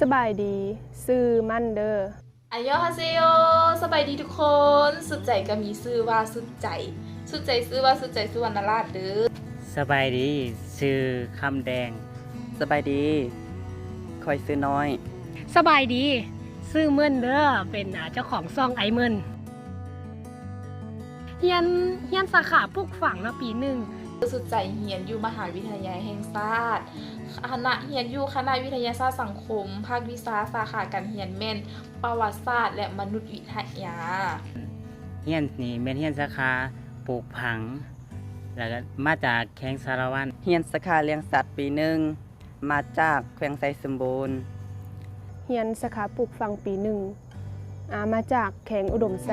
ສະບາຍດີ ຊື່ມັນເດີ. ອາຍອງຮາເຊໂຍ ສະບາຍດີທຸກຄົນ. ສຸດໃຈກໍມີຊື່ວ່າສຸດໃຈ. ສຸດໃຈຊື່ວ່າສຸດໃຈ ສຸວັນນະລາດເດີ. ສະບາຍດີ ຊື່ຄຳແດງ. ສະບາຍດີ ຂ້ອຍຊື່ນ້ອຍ. ສະບາຍດີ ຊື່ເມີນເດີ ເປັນ ອາ ເຈົ້າຂອງຊ່ອງອ້າຍເມີນ. ຮຽນ ຮຽນສາຂາປູກຝັງເນາະ ປີໜຶ່ງ. ສຸດໃຈຮຽນຢູ່ມະຫາວິທະຍາໄລແຫ່ງຊາດ ຄະນະ ຮຽນຢູ່ຄະນະວິທະຍາສາດສັງຄົມ ພາກວິຊາສາຂາການຮຽນແມ່ນປະຫວັດສາດ ແລະ ມະນຸດວິທະຍາ. ຮຽນນີ້ແມ່ນຮຽນສາຂາປູກຝັງ ແລ້ວກໍມາຈາກແຂວງສາລະວັນ. ຮຽນສາຂາລ້ຽງສັດປີໜຶ່ງ ມາຈາກແຂວງໄຊສົມບູນ. ຮຽນສາຂາປູກຝັງປີໜຶ່ງ ອາ ມາຈາກແຂວງອຸດົມໄຊ.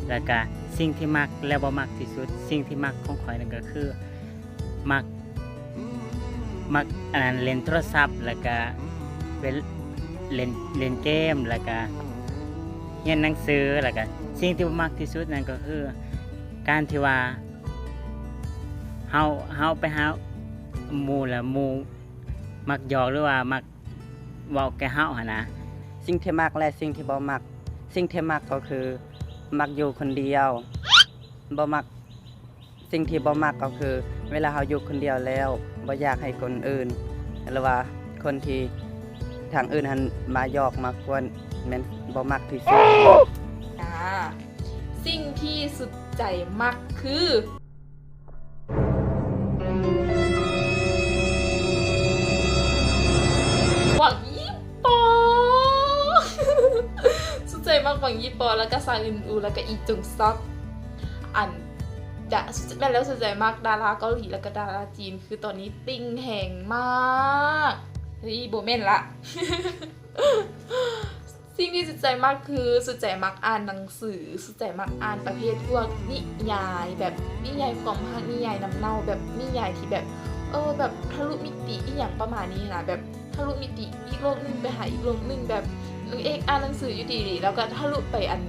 ແລ້ວກະສິ່ງທີ່ມັກ ແລະ ບໍ່ມັກທີ່ສຸດ, ສິ່ງທີ່ມັກຂອງຂ້ອຍນັ້ນກໍຄື ມັກ ມັກ ອັນນັ້ນ ເລ່ນໂທລະສັບ ແລ້ວກະເວ- ເລ່ນ ເລ່ນເກມ ແລ້ວກະຮຽນໜັງສື. ແລ້ວກະສິ່ງທີ່ບໍ່ມັກທີ່ສຸດນັ້ນກໍຄື ການທີ່ວ່າ ເຮົາ ເຮົາໄປຫາໝູ່ ແລ້ວໝູ່ມັກຫຍອກ ຫຼືວ່າມັກເວົ້າແກ່ເຮົາຫັ້ນນະ. ສິ່ງທີ່ມັກ ແລະ ສິ່ງທີ່ບໍ່ມັກ. ສິ່ງທີ່ມັກກໍຄື ມັກຢູ່ຄົນດຽວ ບໍ່ມັກ. ສິ່ງທີ່ບໍ່ມັກກໍຄື ເວລາເຮົາຢູ່ຄົນດຽວແລ້ວ ບໍ່ຢາກໃຫ້ຄົນອື່ນ ຫຼືວ່າຄົນທີ່ທາງອື່ນຫັ້ນມາຫຍອກມາກວນ ແມ່ນບໍ່ມັກທີ່ສຸດ. ອາ ສິ່ງທີ່ສຸດໃຈມັກຄື ບັກຍີ່ປໍ. ສຸດໃຈມັກບັກຍີ່ປໍ ແລ້ວກະຊາອຶນອູ ແລ້ວກະອີຈົງຊອກ. ອັນ ຈະ ແມ່ນແລ້ວ ສຸດໃຈມັກດາລາເກົາຫຼີ ແລ້ວກະດາລາຈີນ ຄືຕອນນີ້ຕິ່ງແຮງມາກ. ເຮີ້ຍ ບໍ່ແມ່ນລະ. ສິ່ງທີ່ສຸດໃຈມັກຄື ສຸດໃຈມັກອ່ານໜັງສື, ສຸດໃຈມັກອ່ານປະເພດພວກນິຍາຍ ແບບນິຍາຍຄວາມຮັກ, ນິຍາຍນ້ຳເນົ່າ, ແບບນິຍາຍທີ່ແບບ ເອີ ແບບທະລຸມິຕິອີ່ຫຍັງປະມານນີ້ນະ, ແບບທະລຸມິຕິອີກໂລກໜຶ່ງໄປຫາອີກໂລກໜຶ່ງ, ແບບນາງເອກອ່ານໜັງສືຢູ່ດີໆ ແລ້ວກໍທະລຸໄປອັນ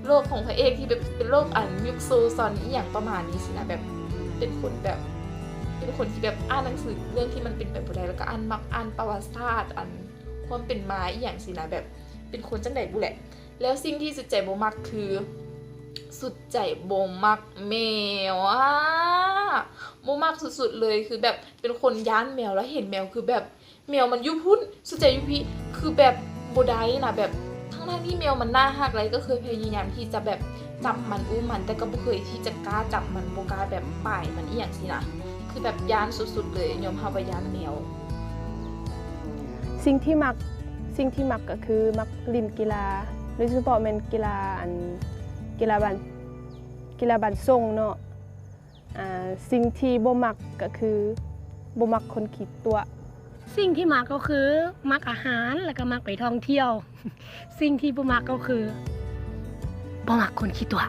ໂລກຂອງພະເອກທີ່ແບບເປັນໂລກອັນຍຸກໂຊຊອນອີ່ຫຍັງປະມານນີ້ຊີ້ນະ, ແບບເປັນຄົນແບບ ເປັນຄົນທີ່ແບບອ່ານໜັງສືເລື່ອງທີ່ມັນເປັນໄປບໍ່ໄດ້ ແລ້ວກໍອ່ານ ມັກອ່ານປະຫວັດສາດ ອັນ ຄວາມເປັນມາອີ່ຫຍັງຊີ້ນະ, ແບບເປັນຄົນຈັ່ງໃດບໍ່ແຫຼະ. ແລ້ວສິ່ງທີ່ສຸດໃຈບໍ່ມັກຄື ສຸດໃຈບໍ່ມັກແມວ. ອາ ບໍ່ມັກສຸດໆເລີຍ, ຄືແບບເປັນຄົນຢ້ານແມວ, ແລ້ວເຫັນແມວຄືແບບແມວມັນຢູ່ພຸ້ນ ສຸດໃຈຢູ່ພີ້, ຄືແບບບໍ່ໄດ້ນະ, ແບບທັງໆທີ່ແມວມັນໜ້າຮັກ ແລ້ວກໍເຄີຍພະຍາຍາມທີ່ຈະແບບຈັບມັນ ອຸ້ມມັນ ແຕ່ກໍບໍ່ເຄີຍທີ່ຈະກ້າຈັບມັນ, ບໍ່ກ້າແບບປາຍມັນອີ່ຫຍັງຊີ້ນະ. ຄືແບບຢ້ານສຸດໆເລີຍ, ຍອມຮັບວ່າຢ້ານແມວ. ສິ່ງທີ່ມັກ ສິ່ງທີ່ມັກກໍຄືມັກຫຼິ້ນກິລາ, ໂດຍສະເພາະແມ່ນກິລາ ອັນ ກິລາບ້ານ ກິລາບ້ານຊົງເນາະ. ອາ ສິ່ງທີ່ບໍ່ມັກກໍຄືບໍ່ມັກຄົນຂີ້ຕົວະ. ສິ່ງທີ່ມັກກໍຄືມັກອາຫານ ແລ້ວກໍມັກໄປທ່ອງທ່ຽວ. ສິ່ງທີ່ບໍ່ມັກກໍຄືບໍ່ມັກຄົນຂີ້ຕົວະ.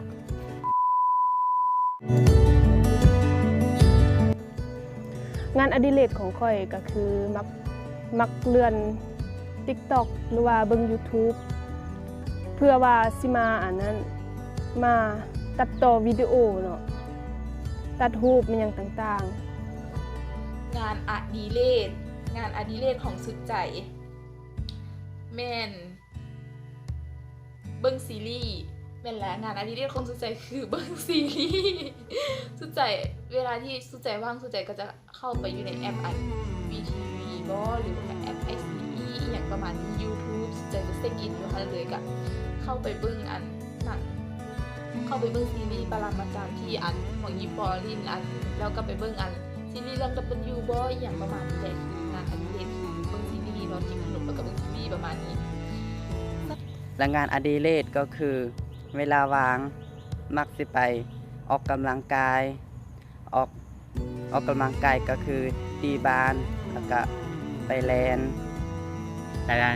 ງານອະດິເລກຂອງຂ້ອຍກໍຄືມັກ ມັກເລື່ອນຕິກຕັອກ ຫຼືວ່າເບິ່ງຢູທູບ ເພື່ອວ່າຊິມາ ອັນນັ້ນ ມາຕັດຕໍ່ວິດີໂອເນາະ, ຕັດຮູບ ແມ່ນຫຍັງຕ່າງໆ. ງານອະດິເລກ ງານອະດິເລກຂອງສຸດໃຈແມ່ນ ເບິ່ງຊີຣີ. ແມ່ນແຫຼະ ງານອະດິເລກຂອງສຸດໃຈຄືເບິ່ງຊີຣີ. ສຸດໃຈ ເວລາທີ່ສຸດໃຈວ່າງ ສຸດໃຈກໍຈະເຂົ້າໄປຢູ່ໃນແອັບອັນ ວີທີວີບໍ ຫຼືວ່າແອັບໄອຊີອີ ອີ່ຫຍັງປະມານນີ້, ຢູທູບ ສຸດໃຈຈະເຊັກອິນຢູ່ຫັ້ນເລີຍ, ກະເຂົ້າໄປເບິ່ງອັນໜັງ ເຂົ້າໄປເບິ່ງຊີຣີປະລະມາຈານທີ່ອັນຂອງຍີ່ປໍລິນອັນ ແລ້ວກໍໄປເບິ່ງອັນ ຊີຣີເລື່ອງດັບເບິນຢູບໍ ອີ່ຫຍັງປະມານນີ້ແຫຼະ. ຄືງານອະດິເລກຄືເບິ່ງຊີຣີເນາະ ກິນຂະໜົມ ແລ້ວກໍເບິ່ງຊີຣີປະມານນີ້. ແລະ ງານອະດິເລກກໍຄືເວລາວ່າງມັກຊິໄປອອກກຳລັງກາຍ, ອອກ ອອກກຳລັງກາຍກໍຄືຕີບານ ແລ້ວກໍໄປແລ່ນ. ແລ້ວກໍ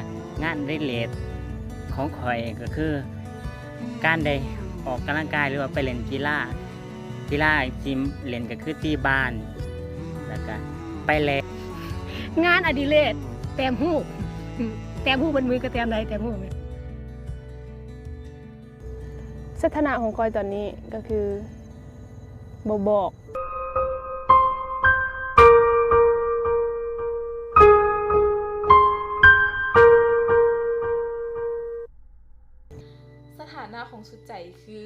ງານອະດິເລກຂອງຂ້ອຍກໍຄືການໄດ້ອອກກຳລັງກາຍ ຫຼືວ່າໄປຫຼິ້ນກິລາ. ກິລາທີ່ຫຼິ້ນກໍຄືຕີບານ ແລ້ວກໍໄປແລ່ນ. ງານອະດິເລກແຕ້ມຮູບ. ແຕ້ມຮູບເບິດມື້ກໍແຕ້ມໄດ້ ແຕ້ມຮູບ. ສະຖານະຂອງຂ້ອຍຕອນນີ້ກໍຄືບໍ່ບອກ. ຂອງສຸດໃຈຄື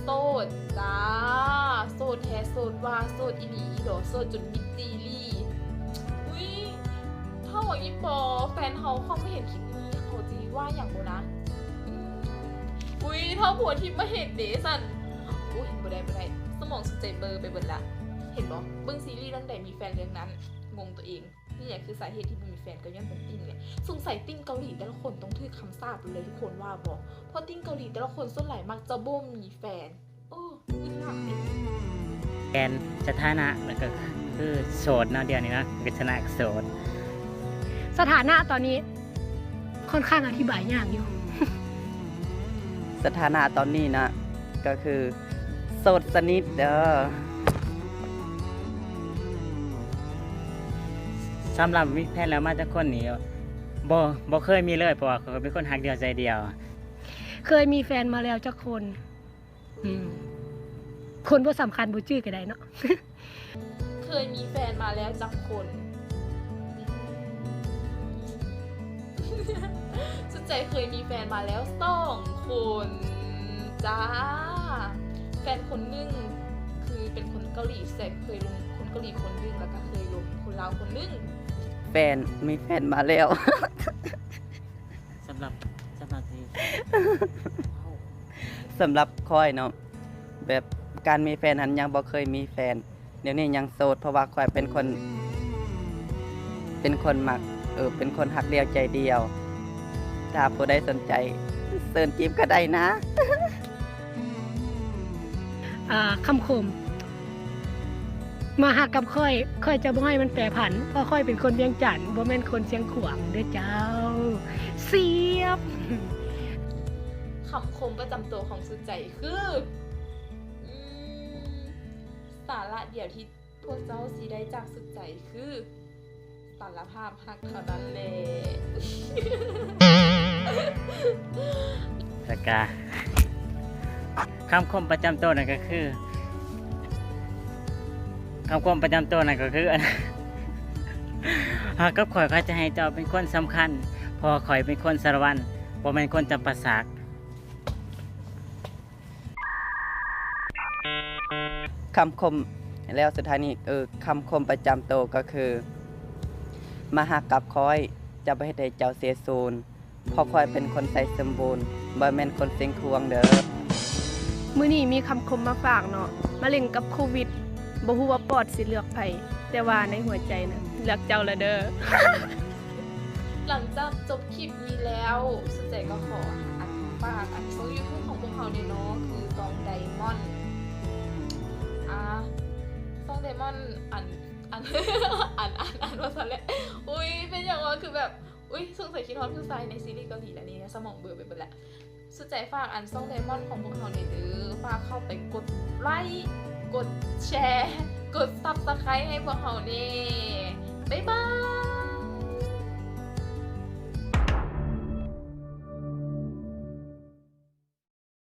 ໂສດຈ້າ ໂສດແທ້ໂສດວ່າ ໂສດອີ່ຫຼີອີ່ຫຼໍ ໂສດຈົນມິດຈີ່ຫຼີ. ອຸ້ຍ ຖ້າວ່າອີ່ປໍແຟນເຮົາເຂົາມາເຫັນຄລິບນີ້ ເຂົາຊິວ່າຫຍັງບໍ່ນະ? ອືມ ອຸ້ຍ ຖ້າຜົວທິບມາເຫັນເດຊັ້ນ? ໂອ້ຍ ບໍ່ໄດ້ ບໍ່ໄດ້ ສະໝອງສຸດໃຈເບີໄປເບິດລະ. ເຫັນບໍ່? ເບິ່ງຊີຣີເລື່ອງໃດມີແຟນເລື່ອງນັ້ນ ງົງຕົວເອງ. ນີ້ແຫຼະຄືສາເຫດທີ່ບໍ່ມີແຟນ ກໍຍ້ອນເປັນຕິ່ງແຫຼະ. ສົງໄສຕິ່ງເກົາຫຼີແຕ່ລະຄົນຕ້ອງຖືກຄຳສາບເລີຍ ທຸກຄົນວ່າບໍ່? ເພາະຕິ່ງເກົາຫຼີແຕ່ລະຄົນສ່ວນຫຼາຍມັກຈະບໍ່ມີແຟນ. ໂອ້ ງຶດຫຼາຍ. ແຟນ ສະຖານະ ແລ້ວກໍຄືໂສດເນາະ ດຽວນີ້ເນາະ ເປັນສະຖານະໂສດ. ສະຖານະຕອນນີ້ ຄ່ອນຂ້າງອະທິບາຍຍາກຢູ່. ສະຖານະຕອນນີ້ນະ ກໍຄືໂສດສະໜິດເດີ. ສຳລັບມີແຟນແລ້ວມາຈັກຄົນນີ້ ບໍ່ ບໍ່ເຄີຍມີເລີຍ ເພາະວ່າຂ້ອຍເປັນຄົນຮັກດຽວໃຈດຽວ. ເຄີຍມີແຟນມາແລ້ວຈັກຄົນ? ອືມ ຄົນບໍ່ສຳຄັນ ບໍ່ຈື່ກໍໄດ້ເນາະ. ເຄີຍມີແຟນມາແລ້ວຈັກຄົນ? ສຸດໃຈເຄີຍມີແຟນມາແລ້ວສອງຄົນຈ້າ. ແຟນຄົນໜຶ່ງຄືເປັນຄົນເກົາຫຼີ ແຕ່ເຄີຍລົມຄົນເກົາຫຼີຄົນໜຶ່ງ ແລ້ວກໍເຄີຍລົມຄົນລາວຄົນໜຶ່ງ. ແຟນ ມີແຟນມາແລ້ວ. ສຳລັບ ສຳລັບທີ່ ສຳລັບຂ້ອຍເນາະ ແບບການມີແຟນຫັ້ນຍັງບໍ່ເຄີຍມີແຟນ. ດຽວນີ້ຍັງໂສດ ເພາະວ່າຂ້ອຍເປັນຄົນ ເປັນຄົນມັກ ເອີ ເປັນຄົນຮັກດຽວໃຈດຽວ. ຖ້າຜູ້ໃດສົນໃຈ ເຊີນຈີບກໍໄດ້ນະ. ອ່າ ຄຳຄົມ ມາຮັກກັບຂ້ອຍ ຂ້ອຍຈະບໍ່ໃຫ້ມັນແປຜັນ ເພາະຂ້ອຍເປັນຄົນວຽງຈັນ ບໍ່ແມ່ນຄົນຊຽງຂວາງເດີເຈົ້າ. ສຽບ. ຄຳຄົມປະຈຳໂຕຂອງສຸດໃຈຄື ອືມ ສາລະດຽວທີ່ພວກເຈົ້າຊິໄດ້ຈາກສຸດໃຈຄື ສາລະພາບຮັກເທົ່ານັ້ນແຫຼະ. ແລ້ວກະ ຄຳຄົມປະຈຳໂຕນັ້ນກໍຄື ຄຳຄົມປະຈຳໂຕນັ້ນກໍຄື ຮັກກັບຂ້ອຍ ຂ້ອຍຈະໃຫ້ເຈົ້າເປັນຄົນສຳຄັນ ເພາະວ່າຂ້ອຍເປັນຄົນສາລະວັນ ບໍ່ແມ່ນຄົນຈຳປາສັກ. ຄຳຄົມ ແລ້ວສຸດທ້າຍນີ້ ເອີ ຄຳຄົມປະຈຳໂຕກໍຄື ມາຮັກກັບຂ້ອຍ ຈະບໍ່ເຮັດໃຫ້ເຈົ້າເສຍສູນ ເພາະຂ້ອຍເປັນຄົນໄຊສົມບູນ ບໍ່ແມ່ນຄົນເສັງຂວາງເດີ. ມື້ນີ້ມີຄຳຄົມມາຝາກເນາະ ມາເລັງກັບໂຄວິດ ບໍ່ຮູ້ວ່າປອດຊິເລືອກໃຜ ແຕ່ວ່າໃນຫົວໃຈນະ ເລືອກເຈົ້າລະເດີ. ຫຼັງຈາກຈົບຄລິບນີ້ແລ້ວ ສຸດໃຈກໍຂໍອັນຝາກອັນຊ່ອງຢູທູບຂອງພວກເຮົາແດ່ເນາະ ຄືຊ່ອງໄດມອນ ອ່າ ຊ່ອງໄດມອນ ອັນ ອັນ ອັນ ອັນ ອັນ ວ່າຊັ້ນແຫຼະ. ອຸ້ຍ ເປັນຫຍັງວະ ຄືແບບ ອຸ້ຍ ສົງໄສຄິດຮອດຜູ້ຊາຍໃນຊີຣີເກົາຫຼີແລ້ວນີ້ ສະໝອງເບີໄປເບິດແລ້ວ. ສຸດໃຈຝາກອັນຊ່ອງໄດມອນຂອງພວກເຮົາແດ່ເດີ ຝາກເຂົ້າໄປກົດໄລ ກົດແຊ ກົດຊັບສະໄຄໃຫ້ພວກເຮົາແດ່. ບາຍບາຍ.